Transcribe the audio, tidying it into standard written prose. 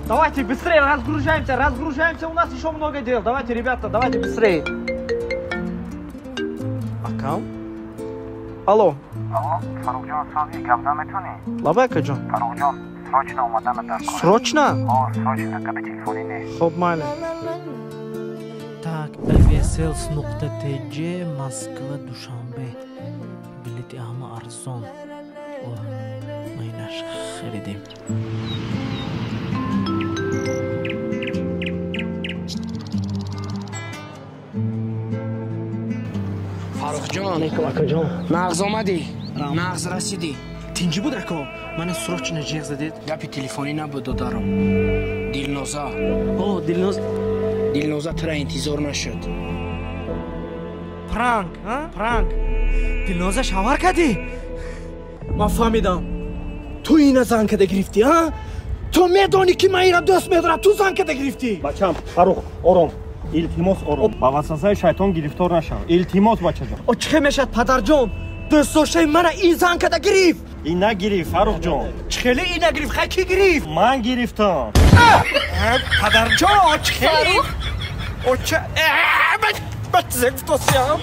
Давайте быстрее разгружаемся, разгружаемся, у нас еще много дел. Давайте, ребята, давайте быстрее. Акам? Алло. Алло, Фарухҷон, сози гап наметонӣ? Лабай, акаҷон. Фарухҷон, срочно омадана дар кор. Срочно? О, срочно, гапи телефонӣ нест. Хоб, майли. Так, Aviasales нуқта tj, Москва, Душанбе. Билети ҳама арзон. О, ма инаш харидем. Фарухҷон, Алейкум, акаҷон. Нағз омадӣ, нағз расидӣ. Тинҷӣ буд, ако? Мана срочно ҷеғ задед. Гапи телефонӣ набуд, додарам. Дилноза. О, Дилноз. Дилноза тура интизор нашуд. Пранк, а? Пранк. Дилноза шавҳар кардӣ? Ман фаҳмидам. Ту ина зан када гирифтӣ, а? Ту медонӣ, ки ман ина дӯст медорам, ту зан када гирифтӣ. Бачам, Фарух, ором. Илтимос, ором. Ба васвасаи шайтон гирифтор нашав. Илтимос, бачаҷон. О, чӣ хел мешавад, падарҷон? Дӯстдоштаи мана ин зан када гирифт. Ин нагирифт, Фарухҷон. Чӣ хеле ин нагирифт? Хай, кӣ гирифт? Ман гирифтам. Падарҷон, чӣ хеле? Оча, бача гуфтосиям.